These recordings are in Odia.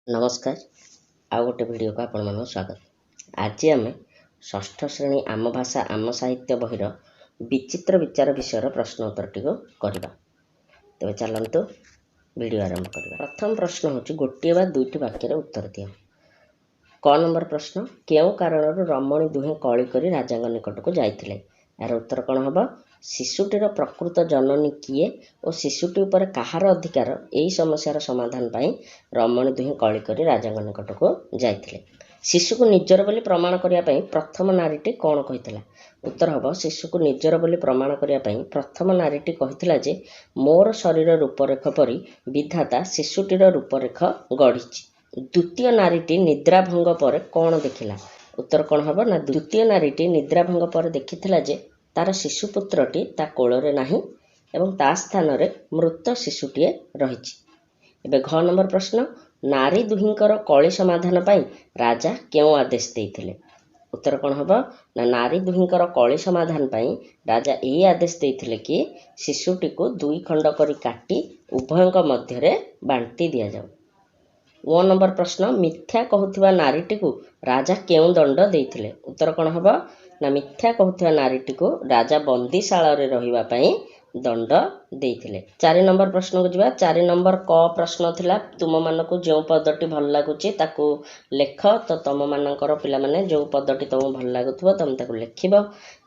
ନମସ୍କାର, ଆଉ ଗୋଟେ ଭିଡ଼ିଓକୁ ଆପଣମାନଙ୍କୁ ସ୍ୱାଗତ। ଆଜି ଆମେ ଷଷ୍ଠ ଶ୍ରେଣୀ ଆମ ଭାଷା ଆମ ସାହିତ୍ୟ ବହିର ବିଚିତ୍ର ବିଚାର ବିଷୟର ପ୍ରଶ୍ନ ଉତ୍ତରଟିକୁ କରିବା। ତେବେ ଚାଲନ୍ତୁ ଭିଡ଼ିଓ ଆରମ୍ଭ କରିବା। ପ୍ରଥମ ପ୍ରଶ୍ନ ହେଉଛି, ଗୋଟିଏ ବା ଦୁଇଟି ବାକ୍ୟରେ ଉତ୍ତର ଦିଅ। କ ନମ୍ବର ପ୍ରଶ୍ନ, କେଉଁ କାରଣରୁ ରମଣୀ ଦୁହେଁ କଳି କରି ରାଜାଙ୍କ ନିକଟକୁ ଯାଇଥିଲେ? ଏହାର ଉତ୍ତର କ'ଣ ହେବ? ଶିଶୁଟିର ପ୍ରକୃତ ଜନନୀ କିଏ ଓ ଶିଶୁଟି ଉପରେ କାହାର ଅଧିକାର, ଏହି ସମସ୍ୟାର ସମାଧାନ ପାଇଁ ରମଣୀ ଦୁହେଁ କଳି କରି ରାଜାଙ୍କ ନିକଟକୁ ଯାଇଥିଲେ। ଶିଶୁକୁ ନିଜର ବୋଲି ପ୍ରମାଣ କରିବା ପାଇଁ ପ୍ରଥମ ନାରୀଟି କ'ଣ କହିଥିଲା? ଉତ୍ତର ହେବ, ଶିଶୁକୁ ନିଜର ବୋଲି ପ୍ରମାଣ କରିବା ପାଇଁ ପ୍ରଥମ ନାରୀଟି କହିଥିଲା ଯେ ମୋର ଶରୀର ରୂପରେଖ ପରି ବିଧାତା ଶିଶୁଟିର ରୂପରେଖ ଗଢ଼ିଛି। ଦ୍ୱିତୀୟ ନାରୀଟି ନିଦ୍ରାଭଙ୍ଗ ପରେ କ'ଣ ଦେଖିଲା? ଉତ୍ତର କ'ଣ ହେବ ନା, ଦ୍ୱିତୀୟ ନାରୀଟି ନିଦ୍ରାଭଙ୍ଗ ପରେ ଦେଖିଥିଲା ଯେ ତାର ଶିଶୁପୁତ୍ରଟି ତା କୋଳରେ ନାହିଁ ଏବଂ ତା ସ୍ଥାନରେ ମୃତ ଶିଶୁଟିଏ ରହିଛି। ଏବେ ଘ ନମ୍ବର ପ୍ରଶ୍ନ, ନାରୀ ଦୁହିଁଙ୍କର କଳି ସମାଧାନ ପାଇଁ ରାଜା କେଉଁ ଆଦେଶ ଦେଇଥିଲେ? ଉତ୍ତର କ'ଣ ହେବ ନା, ନାରୀ ଦୁହିଁଙ୍କର କଳି ସମାଧାନ ପାଇଁ ରାଜା ଏହି ଆଦେଶ ଦେଇଥିଲେ କି ଶିଶୁଟିକୁ ଦୁଇ ଖଣ୍ଡ କରି କାଟି ଉଭୟଙ୍କ ମଧ୍ୟରେ ବାଣ୍ଟି ଦିଆଯାଉ। ଓ ନମ୍ବର ପ୍ରଶ୍ନ, ମିଥ୍ୟା କହୁଥିବା ନାରୀଟିକୁ ରାଜା କେଉଁ ଦଣ୍ଡ ଦେଇଥିଲେ? ଉତ୍ତର କ'ଣ ହେବ ନା, ମିଥ୍ୟା କହୁଥିବା ନାରୀଟିକୁ ରାଜା ବନ୍ଦିଶାଳରେ ରହିବା ପାଇଁ ଦଣ୍ଡ ଦେଇଥିଲେ। 4 ନମ୍ବର ପ୍ରଶ୍ନକୁ ଯିବା। 4 ନମ୍ବର କ ପ୍ରଶ୍ନ ଥିଲା, ତୁମମାନଙ୍କୁ ଯେଉଁ ପଦଟି ଭଲ ଲାଗୁଛି ତାକୁ ଲେଖ। ତ ତୁମମାନଙ୍କର ପିଲାମାନେ ଯେଉଁ ପଦଟି ତୁମକୁ ଭଲ ଲାଗୁଥିବ ତୁମେ ତାକୁ ଲେଖିବ।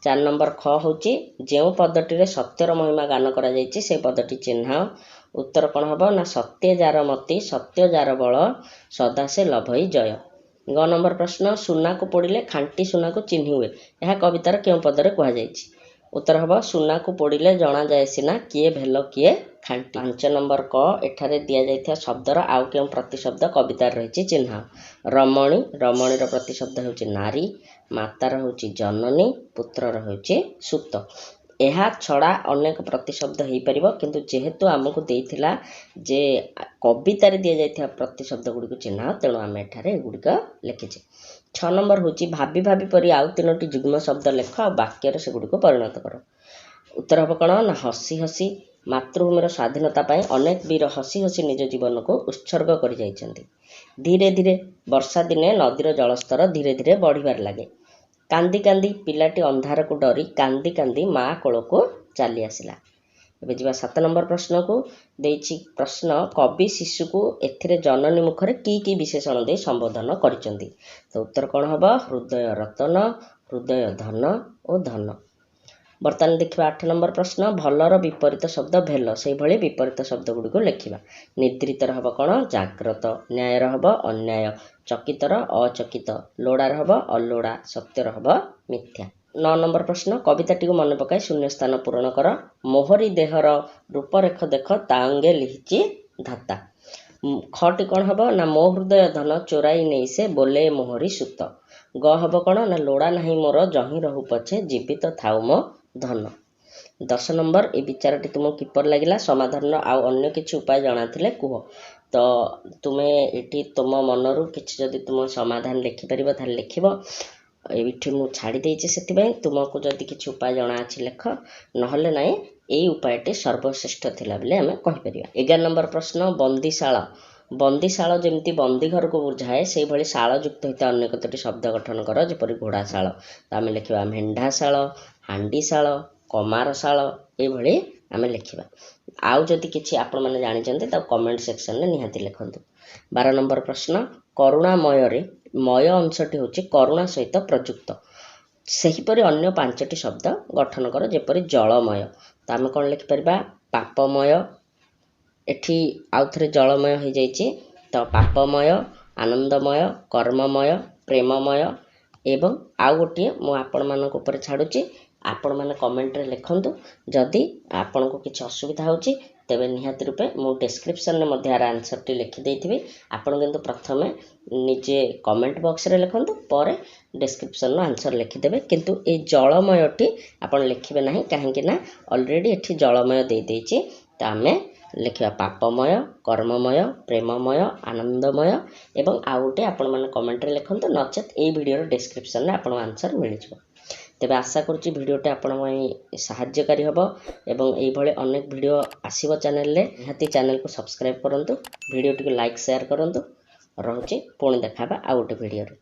4 ନମ୍ବର ଖ ହେଉଛି, ଯେଉଁ ପଦଟିରେ ସତ୍ୟର ମହିମା ଗାନ କରାଯାଇଛି ସେ ପଦଟି ଚିହ୍ନାଅ। ଉତ୍ତର କ'ଣ ହେବ ନା, ସତ୍ୟ ଯାର ମତି ସତ୍ୟ ଯାର ବଳ ସଦା ସେ ଲଭଇ ଜୟ। ଗ ନମ୍ବର ପ୍ରଶ୍ନ, ସୁନାକୁ ପୋଡ଼ିଲେ ଖାଣ୍ଟି ସୁନାକୁ ଚିହ୍ନି ହୁଏ, ଏହା କବିତାର କେଉଁ ପଦରେ କୁହାଯାଇଛି? ଉତ୍ତର ହେବ, ସୁନାକୁ ପୋଡ଼ିଲେ ଜଣାଯାଏ ସିନା କିଏ ଭେଲ କିଏ ଖାଣ୍ଟି। 5 ନମ୍ବର କ, ଏଠାରେ ଦିଆଯାଇଥିବା ଶବ୍ଦର ଆଉ କେଉଁ ପ୍ରତିଶବ୍ଦ କବିତାରେ ରହିଛି ଚିହ୍ନାଅ। ରମଣୀ, ରମଣୀର ପ୍ରତିଶବ୍ଦ ହେଉଛି ନାରୀ, ମାତାର ହେଉଛି ଜନନୀ, ପୁତ୍ରର ହେଉଛି ସୁତ। ଏହା ଛଡ଼ା ଅନେକ ପ୍ରତିଶବ୍ଦ ହେଇପାରିବ, କିନ୍ତୁ ଯେହେତୁ ଆମକୁ ଦେଇଥିଲା ଯେ କବିତାରେ ଦିଆଯାଇଥିବା ପ୍ରତିଶବ୍ଦ ଗୁଡ଼ିକୁ ଚିହ୍ନାଅ, ତେଣୁ ଆମେ ଏଠାରେ ଏଗୁଡ଼ିକ ଲେଖିଛେ। 6 ନମ୍ବର ହେଉଛି, ଭାବି ଭାବି ପରି ଆଉ 3ଟି ଯୁଗ୍ମ ଶବ୍ଦ ଲେଖ ଆଉ ବାକ୍ୟରେ ସେଗୁଡ଼ିକୁ ପରିଣତ କର। ଉତ୍ତର ହେବ କ'ଣ ନା, ହସି ହସି। ମାତୃଭୂମିର ସ୍ୱାଧୀନତା ପାଇଁ ଅନେକ ବୀର ହସି ହସି ନିଜ ଜୀବନକୁ ଉତ୍ସର୍ଗ କରିଯାଇଛନ୍ତି। ଧୀରେ ଧୀରେ, ବର୍ଷା ଦିନେ ନଦୀର ଜଳସ୍ତର ଧୀରେ ଧୀରେ ବଢ଼ିବାରେ ଲାଗେ। କାନ୍ଦି କାନ୍ଦି, ପିଲାଟି ଅନ୍ଧାରକୁ ଡରି କାନ୍ଦି କାନ୍ଦି ମା କୋଳକୁ ଚାଲି ଆସିଲା। ଏବେ ଯିବା 7 ନମ୍ବର ପ୍ରଶ୍ନକୁ। ଦେଇଛି ପ୍ରଶ୍ନ, କବି ଶିଶୁକୁ ଏଥିରେ ଜନନୀ ମୁଖରେ କି କି ବିଶେଷଣ ଦେଇ ସମ୍ବୋଧନ କରିଛନ୍ତି? ତ ଉତ୍ତର କ'ଣ ହେବ? ହୃଦୟ ରତନ, ହୃଦୟ ଧନ ଓ ଧନ। ବର୍ତ୍ତମାନ ଦେଖିବା 8 ନମ୍ବର ପ୍ରଶ୍ନ, ଭଲର ବିପରୀତ ଶବ୍ଦ ଭେଲ, ସେଇଭଳି ବିପରୀତ ଶବ୍ଦ ଗୁଡ଼ିକୁ ଲେଖିବା। ନିଦ୍ରିତର ହେବ କ'ଣ? ଜାଗ୍ରତ। ନ୍ୟାୟର ହେବ ଅନ୍ୟାୟ, ଚକିତର ଅଚକିତ, ଲୋଡ଼ାର ହେବ ଅଲୋଡ଼ା, ସତ୍ୟର ହେବ ମିଥ୍ୟା। 9 ନମ୍ବର ପ୍ରଶ୍ନ, କବିତାଟିକୁ ମନେ ପକାଇ ଶୂନ୍ୟସ୍ଥାନ ପୂରଣ କର। ମୋହରି ଦେହର ରୂପରେଖ ଦେଖ ତା ଅଙ୍ଗେ ଲିହିଛି ଧାତା। ଖଟି କ'ଣ ହେବ ନା, ମୋ ହୃଦୟ ଧନ ଚୋରାଇ ନେଇ ସେ ବୋଲେ ମୋହରି ସୁତ। ଗ ହେବ କ'ଣ ନା, ଲୋଡ଼ା ନାହିଁ ମୋର ଯହିଁ ରହୁ ପଛେ ଜୀବିତ ଥାଉ ମୋ ଧନ। 10 ନମ୍ବର, ଏ ବିଚାରଟି ତୁମକୁ କିପରି ଲାଗିଲା? ସମାଧାନର ଆଉ ଅନ୍ୟ କିଛି ଉପାୟ ଜଣାଥିଲେ କୁହ। ତ ତୁମେ ଏଠି ତୁମ ମନରୁ କିଛି ଯଦି ତୁମ ସମାଧାନ ଲେଖିପାରିବ ତାହେଲେ ଲେଖିବ। ଏଇଠି ମୁଁ ଛାଡ଼ି ଦେଇଛି, ସେଥିପାଇଁ ତୁମକୁ ଯଦି କିଛି ଉପାୟ ଜଣାଅଛି ଲେଖ, ନହେଲେ ନାହିଁ ଏଇ ଉପାୟଟି ସର୍ବଶ୍ରେଷ୍ଠ ଥିଲା ବୋଲି ଆମେ କହିପାରିବା। 11 ନମ୍ବର ପ୍ରଶ୍ନ, ବନ୍ଦିଶାଳ। ବନ୍ଦିଶାଳ ଯେମିତି ବନ୍ଦୀ ଘରକୁ ବୁଝାଏ, ସେଇଭଳି ଶାଳ ଯୁକ୍ତ ହୋଇଥିବା ଅନ୍ୟ କେତୋଟି ଶବ୍ଦ ଗଠନ କର, ଯେପରି ଘୋଡ଼ାଶାଳ। ତ ଆମେ ଲେଖିବା ମେଣ୍ଢାଶାଳ, ହାଣ୍ଡିଶାଳ, କମାରଶାଳ, ଏଇଭଳି ଆମେ ଲେଖିବା। ଆଉ ଯଦି କିଛି ଆପଣମାନେ ଜାଣିଛନ୍ତି ତାକୁ କମେଣ୍ଟ ସେକ୍ସନରେ ନିହାତି ଲେଖନ୍ତୁ। 12 ନମ୍ବର ପ୍ରଶ୍ନ, କରୁଣାମୟରେ ମୟ ଅଂଶଟି ହେଉଛି କରୁଣା ସହିତ ପ୍ରଯୁକ୍ତ, ସେହିପରି ଅନ୍ୟ 5ଟି ଶବ୍ଦ ଗଠନ କର, ଯେପରି ଜଳମୟ। ତ ଆମେ କ'ଣ ଲେଖିପାରିବା? ପାପମୟ। ଏଠି ଆଉ ଥରେ ଜଳମୟ ହେଇଯାଇଛି, ତ ପାପମୟ, ଆନନ୍ଦମୟ, କର୍ମମୟ, ପ୍ରେମମୟ ଏବଂ ଆଉ ଗୋଟିଏ ମୁଁ ଆପଣମାନଙ୍କ ଉପରେ ଛାଡ଼ୁଛି, ଆପଣମାନେ କମେଣ୍ଟରେ ଲେଖନ୍ତୁ। ଯଦି ଆପଣଙ୍କୁ କିଛି ଅସୁବିଧା ହେଉଛି ତେବେ ନିହାତି ରୂପେ ମୁଁ ଡେସ୍କ୍ରିପସନ୍ରେ ମଧ୍ୟ ଏହାର ଆନ୍ସର୍ଟି ଲେଖିଦେଇଥିବି। ଆପଣ କିନ୍ତୁ ପ୍ରଥମେ ନିଜେ କମେଣ୍ଟ ବକ୍ସରେ ଲେଖନ୍ତୁ, ପରେ ଡେସ୍କ୍ରିପସନ୍ର ଆନ୍ସର୍ ଲେଖିଦେବେ। କିନ୍ତୁ ଏଇ ଜଳମୟଟି ଆପଣ ଲେଖିବେ ନାହିଁ, କାହିଁକି ନା ଅଲରେଡ଼ି ଏଠି ଜଳମୟ ଦେଇଦେଇଛି। ତ ଆମେ ଲେଖିବା ପାପମୟ, କର୍ମମୟ, ପ୍ରେମମୟ, ଆନନ୍ଦମୟ ଏବଂ ଆଉ ଗୋଟେ ଆପଣମାନେ କମେଣ୍ଟରେ ଲେଖନ୍ତୁ, ନଚେତ୍ ଏଇ ଭିଡ଼ିଓର ଡେସ୍କ୍ରିପସନ୍ରେ ଆପଣଙ୍କ ଆନ୍ସର୍ ମିଳିଯିବ। ତେବେ ଆଶା କରୁଛି ଭିଡ଼ିଓଟି ଆପଣଙ୍କ ପାଇଁ ସାହାଯ୍ୟକାରୀ ହେବ ଏବଂ ଏଇଭଳି ଅନେକ ଭିଡ଼ିଓ ଆସିବ ଚ୍ୟାନେଲରେ। ନିହାତି ଚ୍ୟାନେଲକୁ ସବସ୍କ୍ରାଇବ୍ କରନ୍ତୁ, ଭିଡ଼ିଓଟିକୁ ଲାଇକ୍ ସେୟାର କରନ୍ତୁ। ରହୁଛି, ପୁଣି ଦେଖା ହେବା ଆଉ ଗୋଟେ ଭିଡ଼ିଓରେ।